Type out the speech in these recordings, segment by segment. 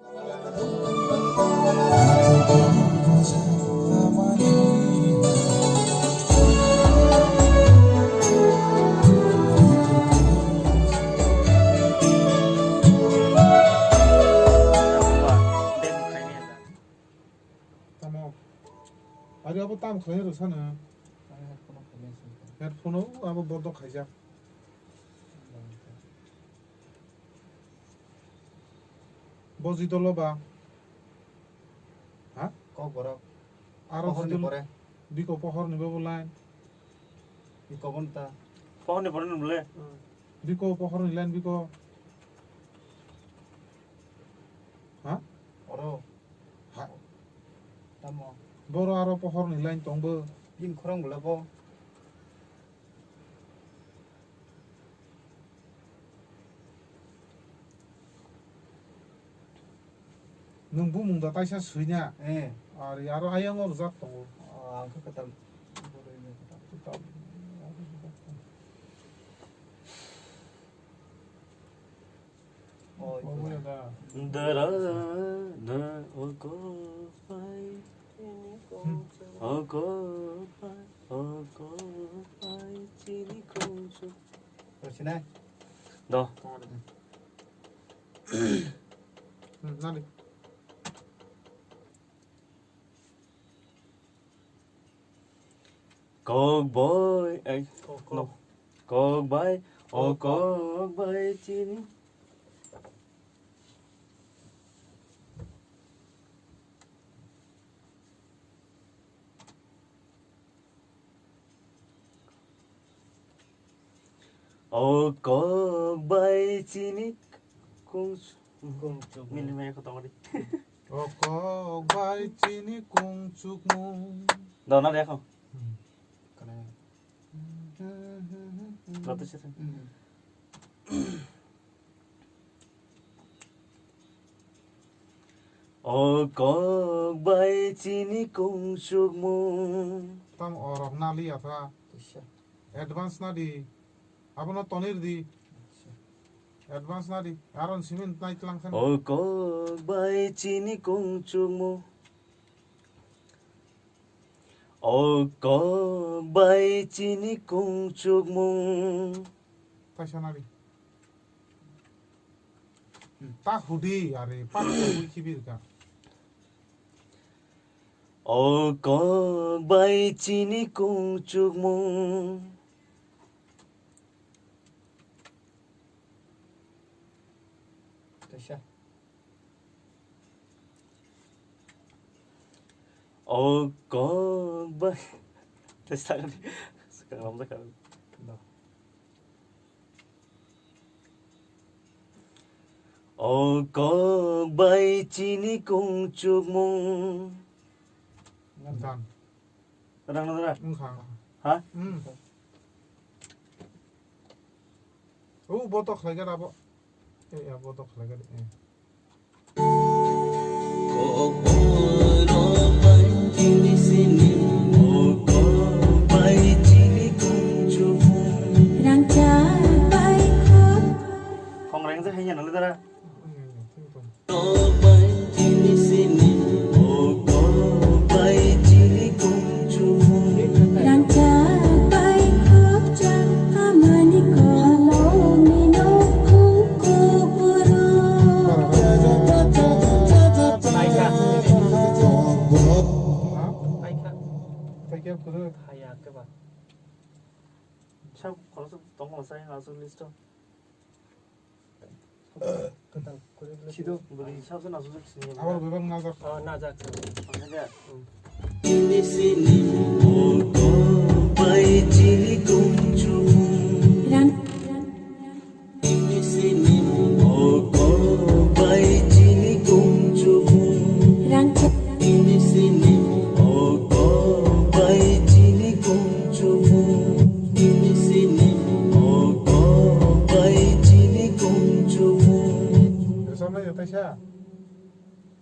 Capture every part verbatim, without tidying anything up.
Tamo. Ari abo tam khlai rw sano. Headphone o abo bodo khaijak. Bo jidolo ba? Ha? Kok borok. Aro pohorni jidol pore. Biko pohorni bobo line. Biko bonta. Pohorni pore nung le? Biko pohorni line biko. Ha? Oro. Ha? Tamo. Boro aro pohorni line tongbo. Bini khorang bwla bo. Nwng bumung da taisa swina. Eh. Ari aro ayang o rwjak tongo. Oh, ang khe kwtal. Kwtal. Oh, oh, ya da. Dara na oko pai. Oko pai, oko pai, chini kongsu. Terus sini. Do. Hmm, nani? Kok bai, ai, kok, kok. No. Kok bai, o kok, kok bai chini. O kok bai chini kung. Kung chuk. Mili mai ko tongri. O kok bai chini kung chukmung. Dona de ko. Hmm. Kana. Lotus ya. Hmm. O kok bai chini kung chukmung. Tam orok nali asa. Advance nadi. Abono tonir di. Advance nadi. Aron simin nai tlang khan. O kok bai chini kung chukmung. O kok bai chini kung chukmung. Taisa nadi. Ta hudi are, pa hudi kibir ka. O kok bai chini kung chukmung. Kaisa. O kok bai. Testa kali. Sekarang lamda kali. No. O kok bai chini kung chukmung. Dan. Rang na dara? Wngkha. Ha? Hmm. O botok khlai gada bo. Eh, ya botok khlai gada. Eh. Khongrang je haiya nang dara. Sab khoroksa tongma sai aswk list o. Sido bwrwi sab se nasu sini. Abo bebak najak. Oh, najak. Oke. Ran. Ran. Rwchapnai rw taisa?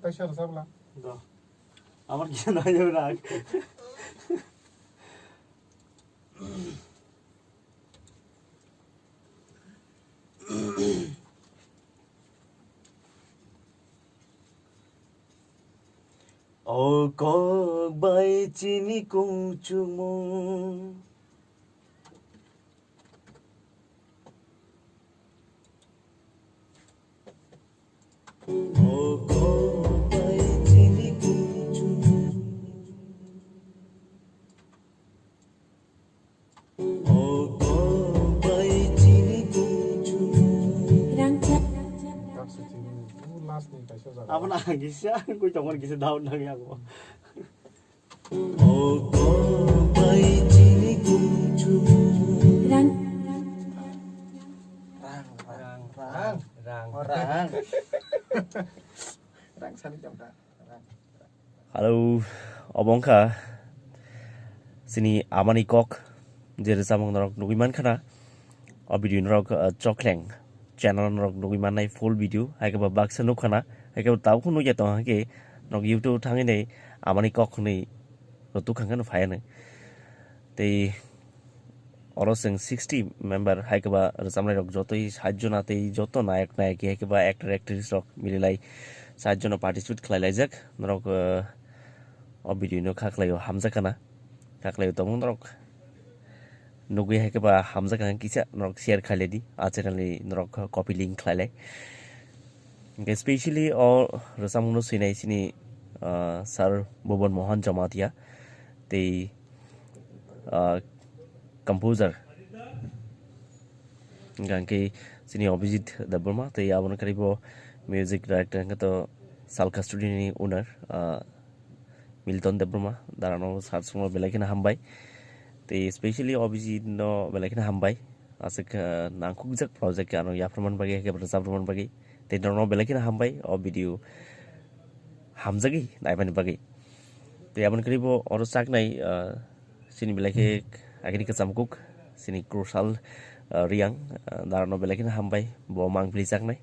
Taisa rwchapla. Do. Amar kisa nai rw rak. O kok bai chini kungchumung. O kok bai chini kungchumung. O kok bai chini kungchumung. Rangchak. Abono ang kisa, koi tongmani kisa doubt nang yago. O kok bai chini kungchumung. Rang. Rang, rang, rang. Rang. Rang. Rang sani jam da. Rang. Hello, obo wngkha chini amani kok, je rwchapmung norok nugwi mankha na, o video norok, uh, Chokleng channel norok nugwi mannai full video, hai khe bo baksa nukha na, hai khe bo tabuk nukya tong hai khe norok YouTube thangwi nai amani kok hwnwi rwtuk kha khe no phai anw. Tei oro chwng sixty member hai khe ba rwchapnai rok jotoi sait jona tei joto nayok nayaki hai khe ba actor actress rok mililai sait jona participate khlai laijak. Norok, uh, o video no kha khlaio hamjak kana. Kha khlaio tongmung norok nugwi hai khe ba hamjak kana kisa norok share khlai lai di. A channel ni norok copy link khlai lai. Hingke specially o rwchapmung no swinai chini, uh, Sir Bhuban Mohan Jamatia tei, uh, composer hingke chini Abhijit Debbarma tei aboni karibo music director hingke to Salka Studio ni owner, uh, Milton Debbarma, darano sat songno belai kheno hambai. Tei specially Abhijit no belai kheno hambai. Aswk, uh, nangkukjak project ano yapharman bagwi, hake rwchapharman bagwi. Tei norokno belai kheno hambai o video hamjagwi naimani bagwi. Tei aboni karibo oro chaknai, uh, chini belai khe agini kwcham kuk, chini Krusal, uh, Riang, uh, darano belai kheno hambai, bo mangpili chaknai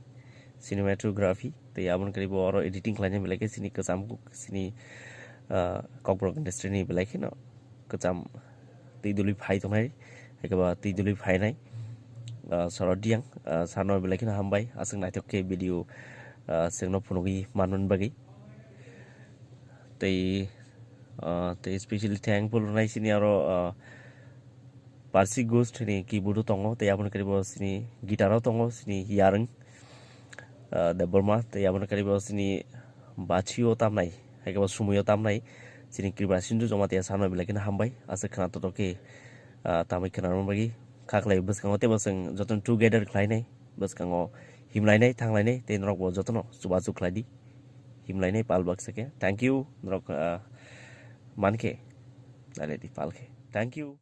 cinematography. Tei aboni karibo oro editing khlainai belai khe chini kwcham kuk, chini, ah, Kokborok industry ni belai kheno kwcham twi duli phai tongnai, hai khe ba twi duli phainai, ah, Sorot Diang, ah, sano belai kheno hambai, aswk naithok khe video, ah, chwngno phunugwi manmani bagwi. Tei, ah, tei specially thankful rwnai chini aro, ah, Parsi Ghost ni keyboard o tongo, tei aboni karibo chini guitar o tongo, chini Yarwng, ah, Debbarma, tei aboni karibo chini bachi o tamnai, hai khe bo sumui o tamnai, chini Kriba Sindhu Jamatia sano belai kheno hambai, aswk khwna totok khe, ah, tamwi khwnarwna bagwi kha khlai bwskango, tei bo chwng jotono together khlainai, bwskango himlainai, thanglainai, tei norok bo jotono chubachu khlai di, himlainai pal baksa khe. Thank you, norok, ah, man khe, nai lai di pal khe. Thank you.